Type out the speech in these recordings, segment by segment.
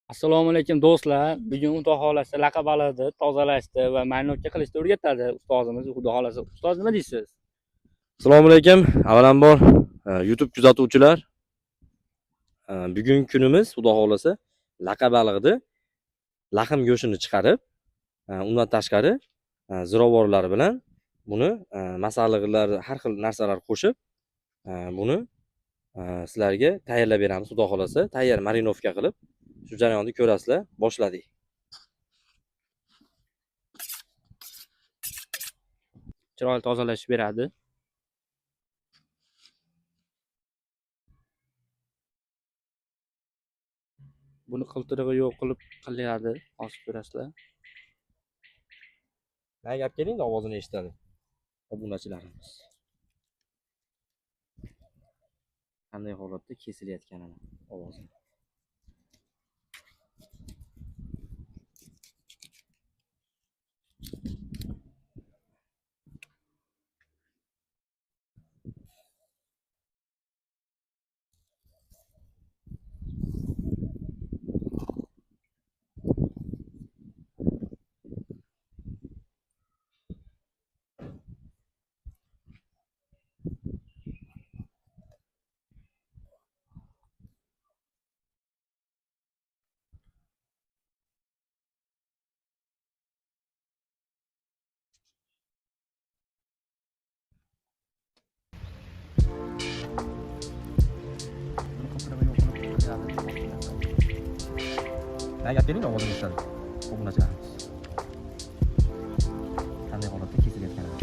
Assalomu alaykum do'stlar. Bugun Xudo xolasa laqa baliqni tozalashni va marinovka qilishni o'rgatadi ustozimiz Xudo xolasa. Ustoz, nima deysiz? Assalomu alaykum. Avvalambor YouTube kuzatuvchilar. Bugungi kunimiz Xudo xolasa laqa balig'ini laxm go'shtini chiqarib, undan tashqari zirovorlar bilan buni masalliqlar, har xil narsalar qo'shib, buni sizlarga tayyorlab beramiz Xudo xolasa. Tayyor marinovka qilib, shu jarayonni ko'rasizlar. Boshladik. Chiroyli tozalashib beradi. Buni qiltirig'i yo'q qilib qiladi, hozir ko'rasizlar. Nega olib keling, ovozini eshitadi obunachilarimiz. Qanday holatda kesilayotganini ovozini. Buni qiltirig'i yo'q qilib qiladi, hozir ko'rasizlar. Nega olib keling, ovozini eshitadi obunachilarimiz. Qanday holatda kesilayotganini.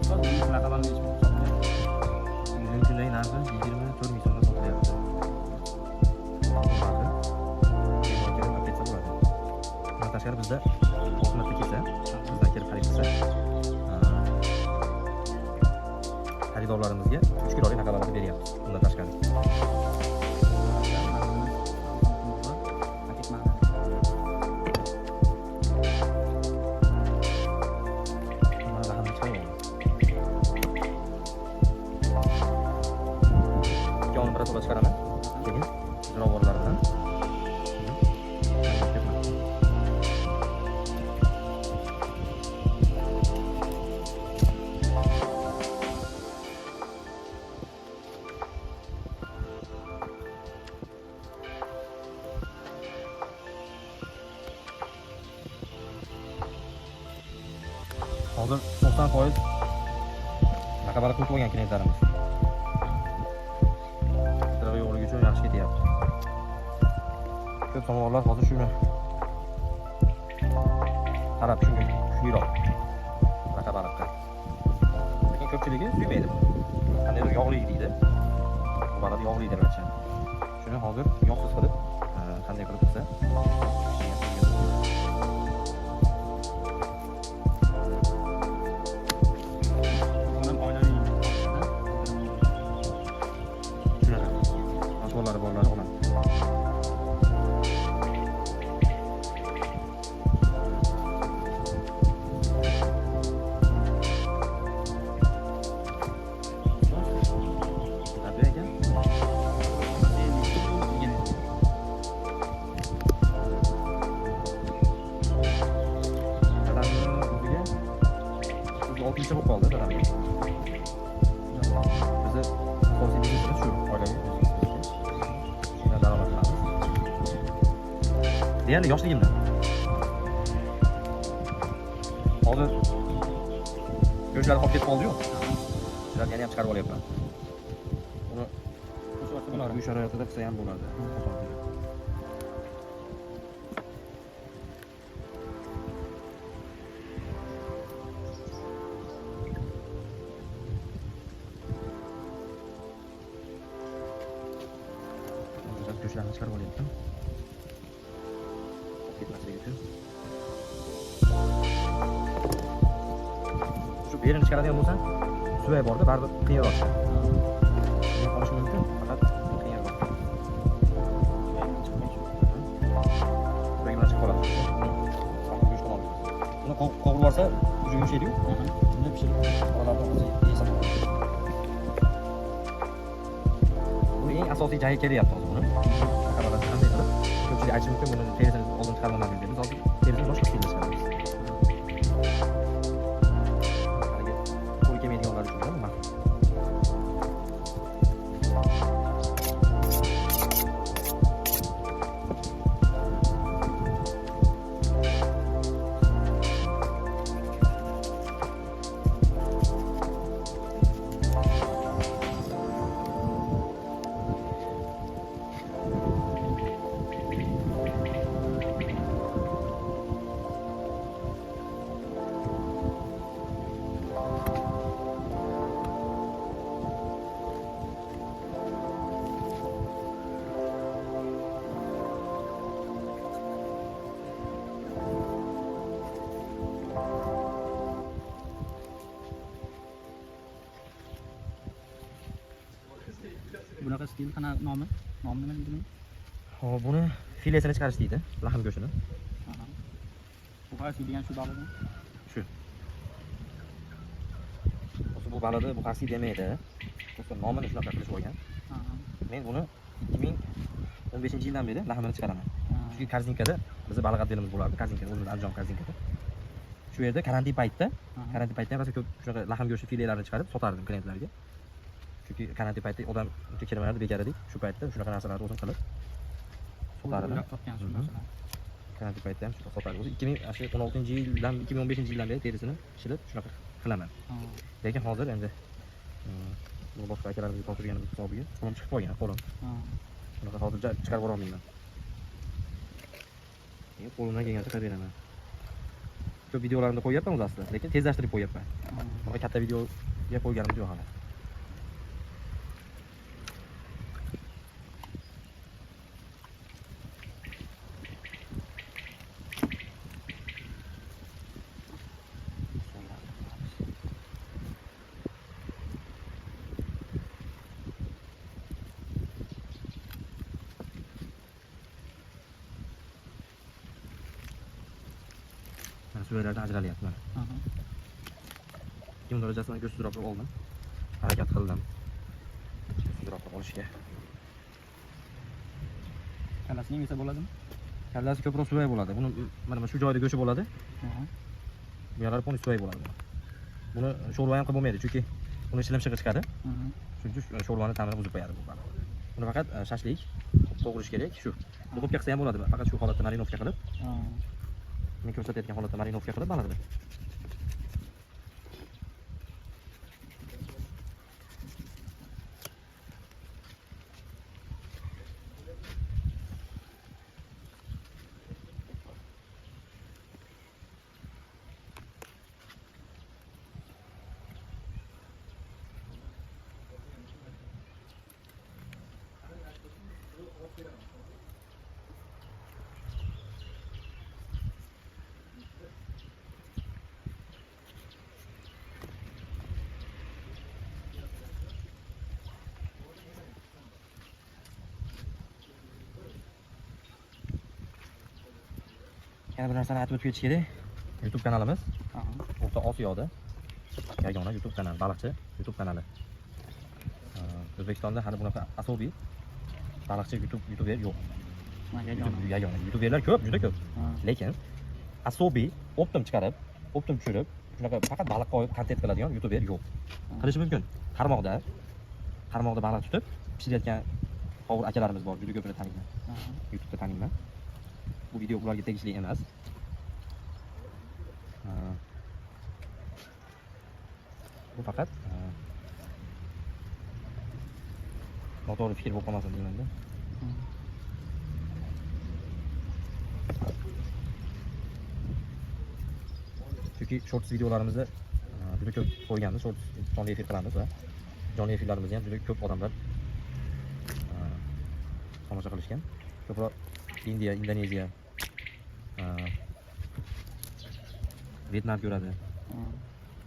Ustoz, bugun laqa baliq nechi pul sotilyapti? Bugungi kundagi narxi 24 ming so'mdan sotilyapti. Bu narxi bemalol kelib olib ketsa bo'ladi. Bundan tashqari bizda 6 marta kelsa, bizdan kelib xarid qilsa, xaridorlarimizga 3 kilolik laqa baliqni beryapmiz. Bundan tashqari. Paket ma'lum. Mana laxmni chiqarib olamiz. Ikkovini birato'la chiqaraman. Keyin zirovorlar bilan buni marinovka qilaman. Hozir 90% laqa baliq o'tib olgan klientlarimiz. Qiltirig'i yo'qligi uchun yaxshi ketyapti. Ko'p samovarlar hozir shuni qarab shunga kuyroq laqa baliqqa. Lekin ko'pchiligi suymaydi buni. Qandaydir yog'li deydi. Bu baliq yog'li deb aytishadi. Shuni hozir yog'siz qilib, qanday qilib qilsa Buni ham oilaviy shunaqa. Mashg'ulotlari borlari oladi. Tabii aka. Dadamni o'ziga o'zi oltinchi bo'lib qoldi dadamga. Bizni asosiy biznesimiz shu, oilaviy biznesimiz. Shundan daromad qilamiz. Deyarli yoshligimdan. Hozir go'shtlar qolib ketib qoldi-yu. Shularni yana ham chiqarib olyapman. Uni uy sharoitida qilsa ham bo'ladi. Oson juda. Hozir go'shtlarni chiqarib olyapman. Ketmasligi uchun. Shu berini chiqaradigan bo'lsam, suvay borda baribir qiyinroq. Shunday qolishi mumkin, faqat qiyinroq. Suvay bilan chiqib qoladi. Salqin go'sht qilolmaymiz. Buni qovurib yuborsa, uji yumshaydi-yu. Shunda pishirib, bolalarni o'zi yesa bo'ladi. Bu eng asosiy joyi kelyapti hozir buni. Qaralar qanday qilib, ko'pchilik aytishi mumkin, buni terisini oldin chiqarib olmadik deb. Biz hozir terisini boshqa usulda chiqaramiz. Haligi qo'l kelmaydiganlar uchun bu maxsus. Bunaqa stil qana nomi? Nomi nima deydi buni? Hop, buni filesini chiqarish deydi, lahm go'shtini. Aha. Bu qaysi degan shu baliqmi? Shu. O'zi bu baliqni bu qarsi demaydi. O'zi nomini shunaqa qilishib olgan. Aha. Men buni 2015-yildan beri lahmini chiqaraman. Chunki korzinkada bizni baliq отделimiz bo'lardi, korzinkada, o'zimiz Andijon korzinkada. Shu yerda karantin paytida, karantin paytida ham rosa ko'p shunaqa lahm go'shti filelarini chiqarib sotardim klientlarga. Chunki karantin paytida odam uncha kirmaydi, bekor edik. Shu paytda shunaqa narsalarni o'zim qilib sotardim. O'ylab topgan shu narsalarni. Karantin paytida ham shunaqa sotardim. O'zi 2016-yildan, 2015-yildan beri terisini pishirib shunaqa qilaman. Lekin hozir endi buni boshqa akalarimizga topshirganimiz hisobiga qo'lim chiqib qolgan, qo'lim. Bunaqa hozircha chiqarib yubora olmayman. Lekin qo'limdan kelgancha qilib beraman. Ko'p videolarimda qo'yyapman o'zi aslida, lekin tezlashtirib qo'yyapman. Bunaqa katta videoga qo'yganim yo'q hali. Mana suvaylardan ajralyapti mana. Ikki darajasidan go'shtsizroq qilib oldim. Harakat qildim. Go'shtsizroq qilib olishga. Kallasini yesa bo'ladimi? Kallasi ko'proq suvay bo'ladi. Buni mana shu joyda go'shti bo'ladi. Bu yerlari polni suvay bo'ladi. Buni sho'rva ham qilib bo'lmaydi, chunki uni shilimshig'i chiqadi. Shuning uchun sho'rvani ta'mini buzib qo'yadi bu baliq. Buni faqat shashlik to'g'rish kerak shu. Duxovka qilsa ham bo'ladi, faqat shu holatda marinovka qilib. Men ko'rsatayotgan holatda marinovka qilib baliqni. Yana bir narsani aytib o'tib ketish kerak. YouTube kanalimiz O'rta Osiyoda yagona YouTube kanal, baliqchi YouTube kanali. O'zbekistonda hali bunaqa asobiy baliqchi YouTuber yo'q. Yagona. Yagona. YouTuberlar ko'p, juda ko'p. Lekin asobiy optim chiqarib, optim tushirib, shunaqa faqat baliq qo'yib kontent qiladigan YouTuber yo'q. Qilishi mumkin. Qarmoqda baliq tutib pishirayotgan qovur akalarimiz bor, juda ko'pini taniyman. YouTube'da taniyman. Bu video ularga tegishli emas. Bu faqat noto'g'ri fikr bo'lib qolmasin deymanda. Chunki shorts videolarimizni juda ko'p qo'yganmiz, shorts jonli efir qilamiz va jonli efirlarimizni ham juda ko'p odamlar tomosha qilishgan. Ko'proq Indiya, Indoneziya, Vyetnam ko'radi.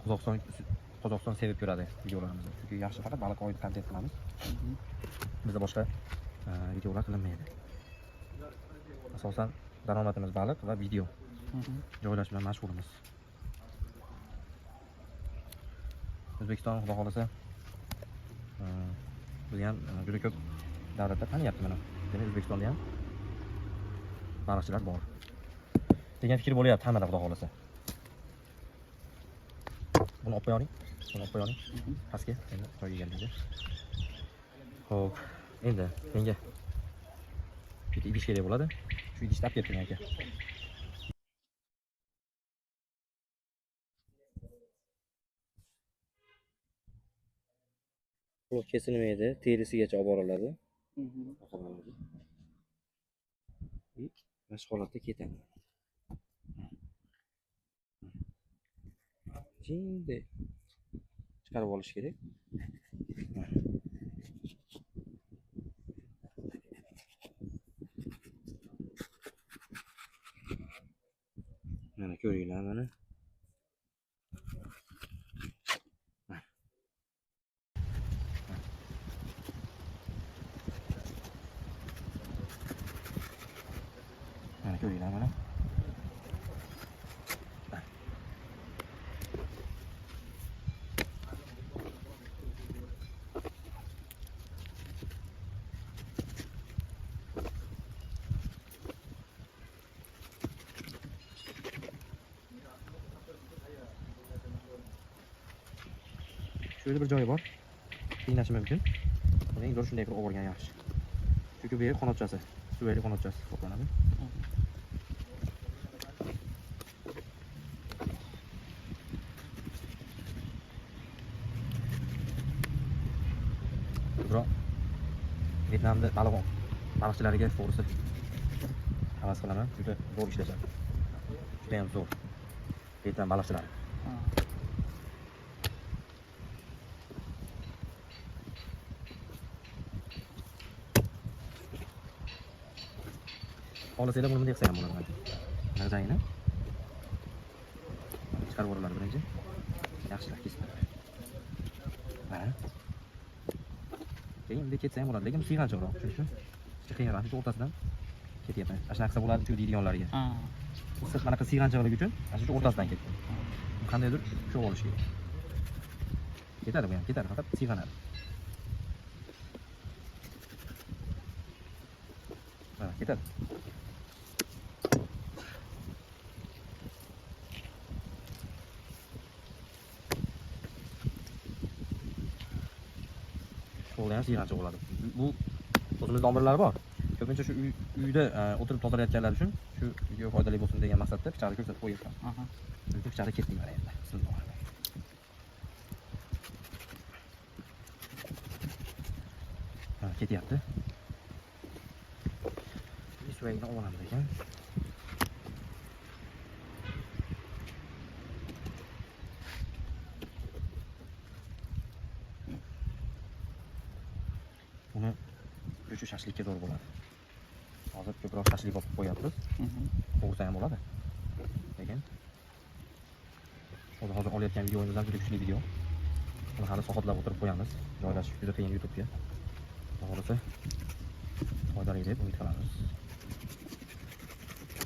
Qozog'iston sevib ko'radi videolarimizni. Chunki yaxshi, faqat baliq oid kontent qilamiz. Bizda boshqa videolar qilinmaydi. Asosan daromadimiz baliq va video joylash bilan mashg'ulmiz. O'zbekiston, xudo xohlasa, bizni ham juda ko'p davlatlar taniyapti mana. Demak, O'zbekistonda ham baliqchilar bor degan fikr bo'lyapti hammada, xudo xohlasa. Buni olib qo'ya oling. Buni olib qo'ya oling. Pastga endi joyiga keldi. Xo'p, endi menga bitta idish kerak bo'ladi. Shu idishni olib kelib turing, aka. Quloq kesilmaydi, terisigacha olib boriladi. Mana shu holatda ketadi. Jinday chiqarib olish kerak. Mana ko'ringlar mana. Mana ko'ringlar mana. Shu yerda bir joyi bor. Qiynashi mumkin. Buni eng zo'r shunday qilib olgan yaxshi. Chunki bu yer qanotchasi, suvayli qanotchasi hisoblanadi. Biroq Vyetnamda baliqchilariga to'g'risi havas qilaman. Juda zo'r ishlashadi. Juda ham zo'r. Vyetnam baliqchilari. Xohlasanglar buni bunday qilsa ham bo'ladi. Mana jangini chiqarib yuboriladi birinchi. Yaxshilab kesib. Mana. Keyin bunday ketsa ham bo'ladi, lekin siyganchoqroq. Shuning uchun qiyinroq, shu o'rtasidan ketyapti. Ana shunaqa qilsa bo'ladi shu deydiganlarga. Sirf mana siyganchoqlik uchun ana shu o'rtasidan ketdi. Qandaydir ushlab olish kerak. Ketadi bu ham, ketadi, faqat siyganadi. Mana ketadi. Qo'lda ham siygancha bo'ladi. Bu o'zimizda omirlar bor. Ko'pincha shu uyda o'tirib tozalayotganlar uchun shu video foydali bo'lsin degan maqsadda pichoqni ko'rsatib qo'yapman. Endi pichoqni kesdik mana endi. Bismillah. Ha, ketyapti. Bir suvayini olamiz ekan. Buni go'sht shashlikka zo'r bo'ladi. Hozir ko'proq shashlik olib qo'yapmiz. Qovursa ham bo'ladi. Lekin hozir olayotgan videomiz ham juda kuchli video. Buni hali soatlab o'tirib qo'yamiz. Joylash juda qiyin YouTube'ga. To'g'risi foydali deb umid qilamiz.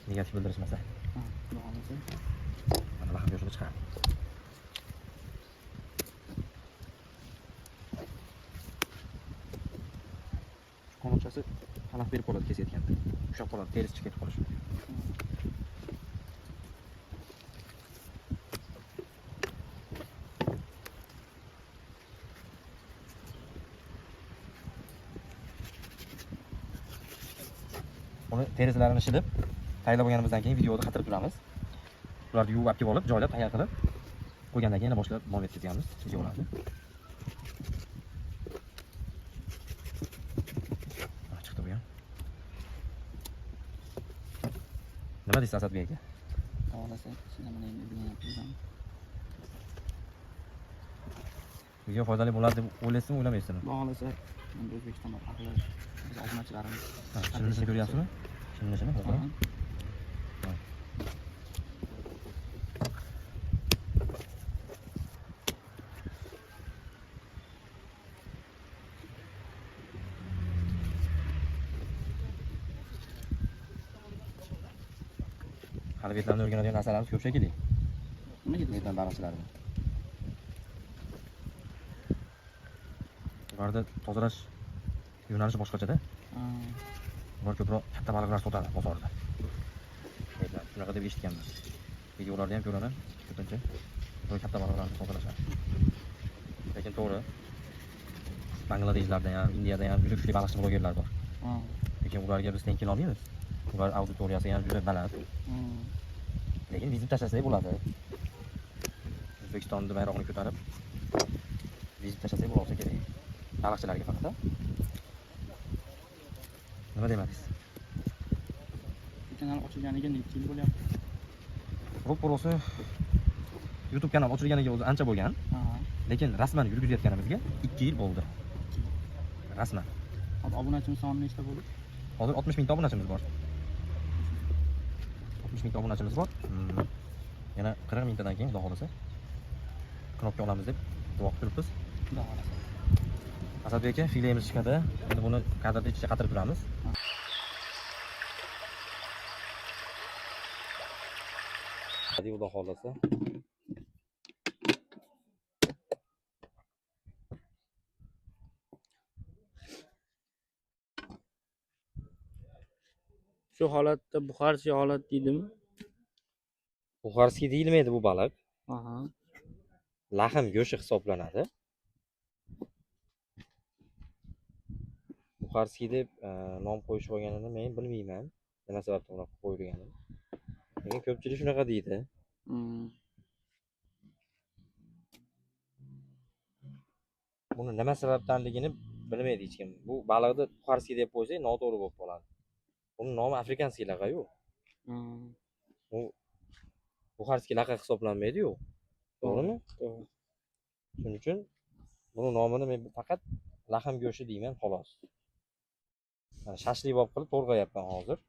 Negativ bildirishmasa. Mana lahm go'shtini chiqardik. Qanotchasi xalaq berib qoladi kesayotganda. Ushlab qoladi, terisi chiqib ketib qolishi mumkin. Uni terisilarini shilib, tayyorlab bo'lganimizdan keyin videoda qatirib turamiz. Ularni yuvib olib kelib olib, joylab tayyor qilib qo'ygandan keyin yana boshlab davom etkazamiz videolarni. Chiqdi bu ham. Nima deysiz Asadbek aka? Xohlasa, mana endi o'rganyapmiz. Video foydali bo'ladi deb o'ylaysizmi, o'ylamaysizmi? Xohlasa, endi O'zbekistonda ahli biz obunachilarimiz. Shirinishini ko'ryapsizmi? Shirinishini, to'g'ri. Hali Vyetnamda o'rganadigan narsalarimiz ko'p shekilli. Nima deysiz? Vyetnam baliqchilarini. Ularda tozalash yo'nalishi boshqachada. Ular ko'proq katta baliqlar sotadi bozorda. Vyetnam shunaqa deb eshitganman. Videolarda ham ko'raman, ko'pincha ular katta baliqlarni tozalashadi. Lekin to'g'ri, Bangladeshlarda ham, Indiyada ham juda kuchli baliqchi blogerlar bor. Lekin ularga biz teng kela olmaymiz. Ular auditoriyasi ham juda baland. Lekin vizit tashlasak bo'ladi. O'zbekistonni bayrog'ini ko'tarib vizit tashlasak bo'lsa kerak. Baliqchilarga faqat. Nima demadingiz? Kanal ochilganiga necha yil bo'lyapti? Ro'porosi YouTube kanal ochilganiga o'zi ancha bo'lgan, lekin rasman yurgizayotganimizga 2 yil bo'ldi. Rasman. Hozir obunachimiz soni nechta bo'ldi? Hozir 60 mingta obunachimiz bor. 60 mingta obunachimiz bor. Yana 40 mingtadan keyin xudo xohlasa knopka olamiz deb duo qilib turibmiz. Xudo xohlasa. Asadbek aka, filemiz chiqadi. Endi buni kadrda ichiga qatirib turamiz. Hadi xudo xohlasa. Shu holatda buxarchi holat deydimi? Buxarskiy deyilmaydi bu baliq. Lahm go'shti hisoblanadi. Buxarskiy deb nom qo'yishib olganini men bilmayman. Nima sababdan unaqa qo'yilganini. Lekin ko'pchilik shunaqa deydi. Buni nima sababdanligini bilmaydi hech kim. Bu baliqni buxarskiy deb qo'ysak noto'g'ri bo'lib qoladi. Buni nomi afrikanskiy laqa-yu. U buxarskiy laqa hisoblanmaydi-yu. To'g'rimi? To'g'ri. Shuning uchun buni nomini men faqat lahm go'shti deyman xolos. Mana shashlik bo'lib qilib to'rg'ayapman hozir.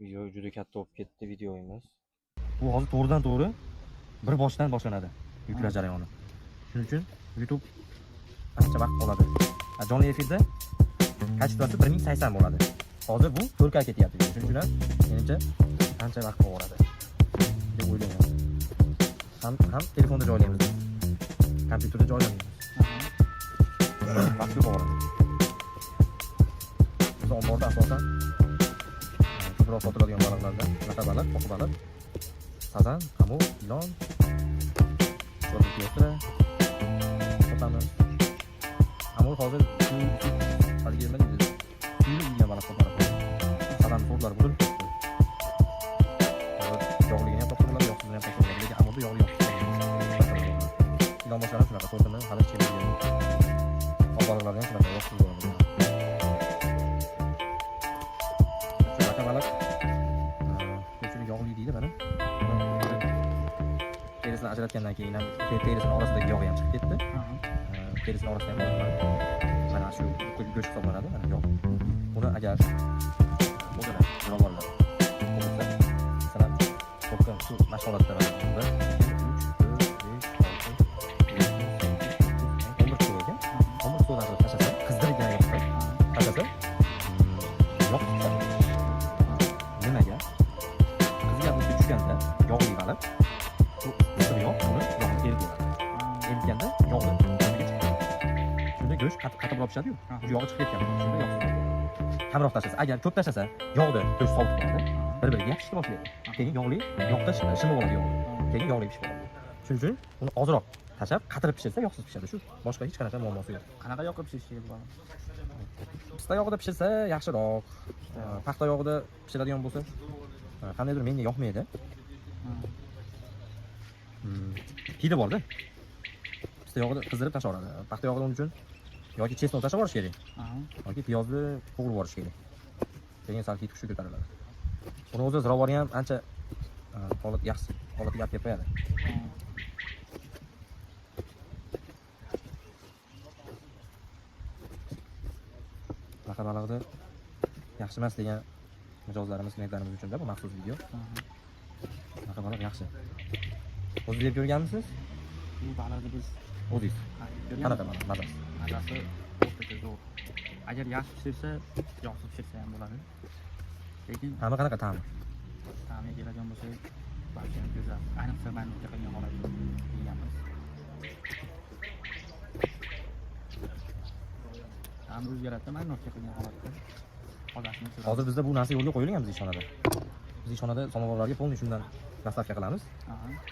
Video juda katta bo'lib ketdi videomiz. Bu hozir to'g'ridan to'g'ri bir boshdan boshlanadi yuklash jarayoni. Shuning uchun YouTube ancha vaqt oladi. Jonli efirda kачествоsi 1080 bo'ladi. Hozir bu 4K ketyapti. Shuning uchun ham menimcha ancha vaqt oladi deb o'ylayman. Ham telefonda joylaymiz, kompyuterda joylamaymiz. Vaqt ko'p oladi. Biz omborda asosan ko'proq sotiladigan baliqlardan laqa baliq, oq baliq, sazan, qamur, ilon, cho'rba sotamiz. Amur hozir haligi nima deydi? Suyulib yeydigan baliq hisoblanadi. Sazan sortlari buzilib ketdi. Hozir yog'ligini ham topsa bo'ladi, yog'sizini ham topsa bo'ladi. Lekin amurda yog'li yo'q. Ilon boshlari shunaqa sortini hali hech kim bilmaydi. Oq baliqlarni ham shunaqa yog'siz bo'ladi. Shu laqa baliq, ko'pchilik yog'li deydi mana. Terisini ajratgandan keyin ham terisini orasidagi yog'i ham chiqib ketdi. Terisini orasida ham bor. Mana shu go'sht hisoblanadi, mana yog'. Buni agar o'zini zirovorlar bo'lsa, masalan, to'qqa shu mashg'ulotda mana bunda 3, 4, 5, 6, 7, 8, 9, 10, 11 kilo ekan. 11 kilodan qilib tashlasa, qizdirgan yoqda tashlasa, yog' chiqadi. Nimaga? Qizgan o'tga tushganda yog'li baliq, bu issiq yog' uni yog'ni eritib yuboradi. Eritganda yog'ni o'rniga chiqib ketadi. Shunda go'sht qattiqroq pishadi-yu, yog'i chiqib ketgan bo'ladi. Shunda yog'siz bo'ladi. Kamroq tashlasa, agar ko'p tashlasa, yog'da go'sht sovutib qoladi, bir-biriga yopishib boshlaydi. Keyin yog'li, yoqda shimib oladi yog'. Keyin yog'li pishib qoladi. Shuning uchun uni ozroq tashlab, qatirib pishirsa yog'siz pishadi. Shu boshqa hech qanaqa muammosi yo'q. Qanaqa yoqqa pishirish kerak bu baliq? Pista yog'ida pishirsa yaxshiroq. Paxta yog'ida pishiradigan bo'lsa, qandaydir menga yoqmaydi. Hidi borda. Pista yog'ida qizdirib tashlaveradi. Paxta yog'ida uning uchun yoki chesnok tashlab yuborish kerak, yoki piyozni qovurib yuborish kerak. Keyin sal hid kuchi ko'tariladi. Uni o'zi zirovori ham ancha holat yaxshi, holatiga olib kelib qo'yadi. Laqa balig'ida yaxshi emas degan mijozlarimiz, klientlarimiz uchun-da bu maxsus video. Laqa baliq yaxshi. O'zingiz yeb ko'rganmisiz? Bu baliqni biz O'zingiz. Qanaqa baliq mazasi? Mazasi o'rtacha zo'r. Agar yaxshi pishirsa, yog'siz pishirsa ham bo'ladi. Lekin Ta'mi qanaqa ta'mi? Ta'miga keladigan bo'lsak, barcha ham go'zal. Ayniqsa marinovka qilgan holatda yeganmiz. Ta'mi o'zgaradi marinovka qilgan holatda. Hozirni ko'ramiz. Hozir bizda bu narsa yo'lga qo'yilgan biz ishxonada. Biz ishxonada samovarlarga polniy shundan доставка qilamiz.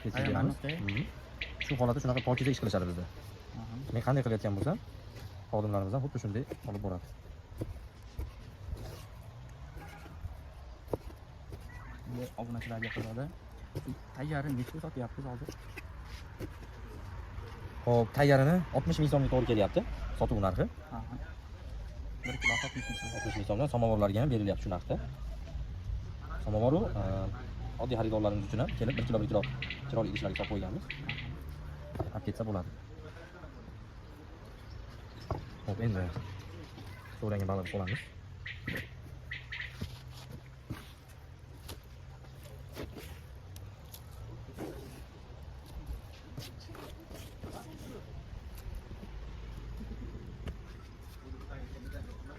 Yetkazib beramiz. Shu holatda shunaqa pokiza ish qilishadi bizda. Men qanday qilayotgan bo'lsam, xodimlarimiz ham xuddi shunday olib boradi. Bu obunachilarga qiladi. Tayyarini necha sotyapmiz hozir? Xo'p, tayyarini 60 ming so'mga to'g'ri kelyapti sotuv narxi. 1 kilo 60 ming so'm. 60 ming so'mdan samovarlarga ham berilyapti shu narxda. Samovaru oddiy xaridorlarimiz uchun ham kelib 1 kilo 1 kilo chiroyli idishlarga solib qo'yganmiz. Olib ketsa bo'ladi. Xo'p, endi so'rangan baliqni solamiz.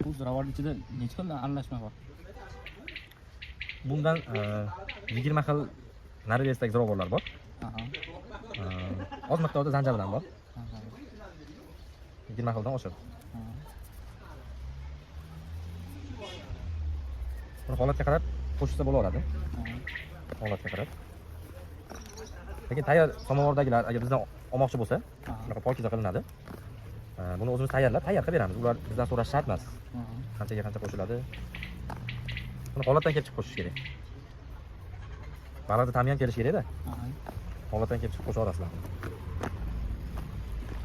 Bu ziravorning ichida necha xil aralashma bor? Bundan 20 xil nariversdagi ziravorlar bor. Oz miqdorda zanjabil ham bor. 20 xildan oshadi. Buni holatga qarab qo'shsa bo'laveradi. Holatga qarab. Lekin tayyor samovardagilar agar bizdan olmoqchi bo'lsa, shunaqa pokiza qilinadi. Buni o'zimiz tayyorlab, tayyor qilib beramiz. Ular bizdan so'rash shart emas. Qanchaga qancha qo'shiladi. Buni holatdan kelib chiqib qo'shish kerak. Baliqni ta'mi ham kelishi kerak-da. Holatdan kelib chiqib qo'sha olasizlar.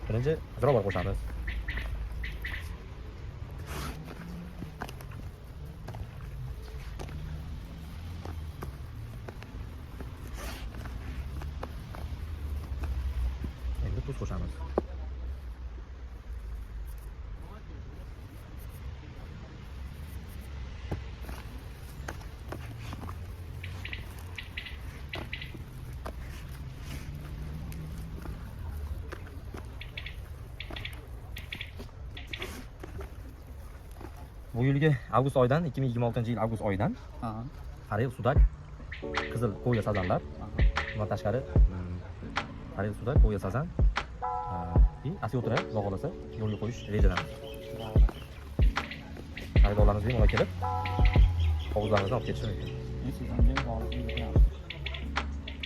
Birinchi ziravor qo'shamiz. Endi tuz qo'shamiz. Bu yilgi avgust oyidan, 2026-yil avgust oyidan Farel sudak, qizil qo'ya sazanlar, bundan tashqari Farel sudak, qo'ya sazan va asyotra xudo xohlasa yo'lga qo'yish rejalarimiz. Xaridorlarimiz bemalol kelib, hovuzlarimizdan olib ketishi mumkin.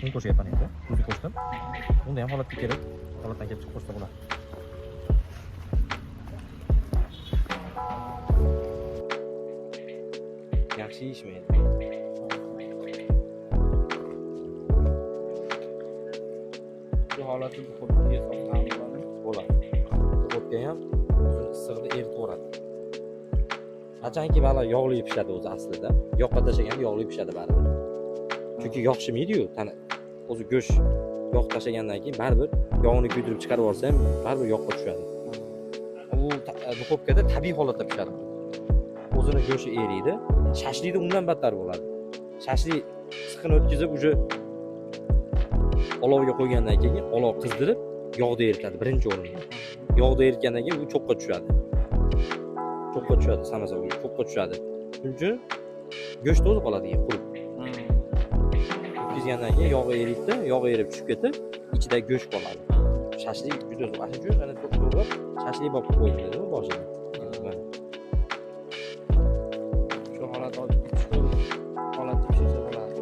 Un qo'shyapman endi. Tuzni qo'shdim. Bunda ham holatga kelib, holatdan kelib chiqib qo'shsa bo'ladi. Yaxshi yeyishmaydi. Bu holatda duxovkaga solsa ham bo'ladi. Bo'ladi. Duxovka ham o'zini issig'ida eritib yuboradi. Qachonki baliq yog'li pishadi o'zi aslida. Yoqqa tashlaganda yog'li pishadi baribir. Chunki yog' shimiydi-yu, tana o'zi go'sht yog' tashlagandan keyin baribir yog'ini kuydirib chiqarib yuborsa ham baribir yoqqa tushadi. U duxovkada tabiiy holatda pishadi. O'zini go'shti eriydi. Shashlikda undan battar bo'ladi. Shashlik siqini o'tkazib, уже olovga qo'ygandan keyin olov qizdirib yog'da eritadi birinchi o'rinda. Yog'da eritgandan keyin u cho'qqa tushadi. Cho'qqa tushadi, samasa u cho'qqa tushadi. Shuning uchun go'sht o'zi qoladi keyin qurib. O'tkazgandan keyin yog'i eriydi, yog'i erib tushib ketib, ichida go'sht qoladi. Shashlik juda zo'r. Ana shu ana to'g'ri shashlik bo'lib qo'ydim dedim boshida. Shu holat chuqur holatda pishirsa bo'ladi.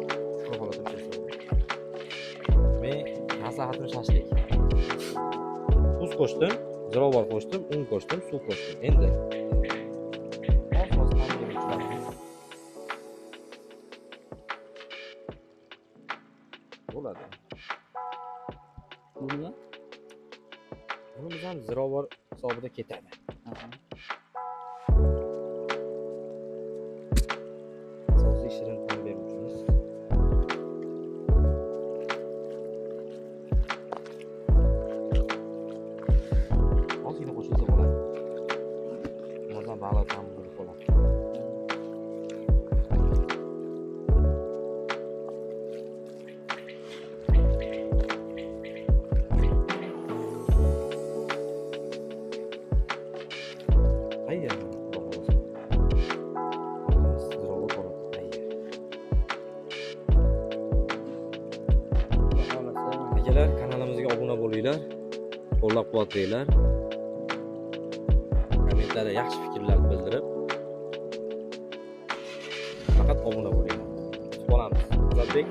Chuqur holatda pishirsa bo'ladi. Men maslahatim shashlik. Tuz qo'shdim, ziravor qo'shdim, un qo'shdim, suv qo'shdim. Endi oz-oz ta'mga tushamiz. Bo'ladi. Bu nima? Bunimiz ham ziravor hisobida ketadi. Asosiy shirin ta'm beruvchimiz. Ozgina qo'shilsa bo'ladi. Maza baliq ta'mi bo'lib qoladi. Qo'llab-quvvatlanglar. Kommentlarda yaxshi fikrlar bildirib, faqat obuna bo'linglar. Kutib qolamiz. Azadbek.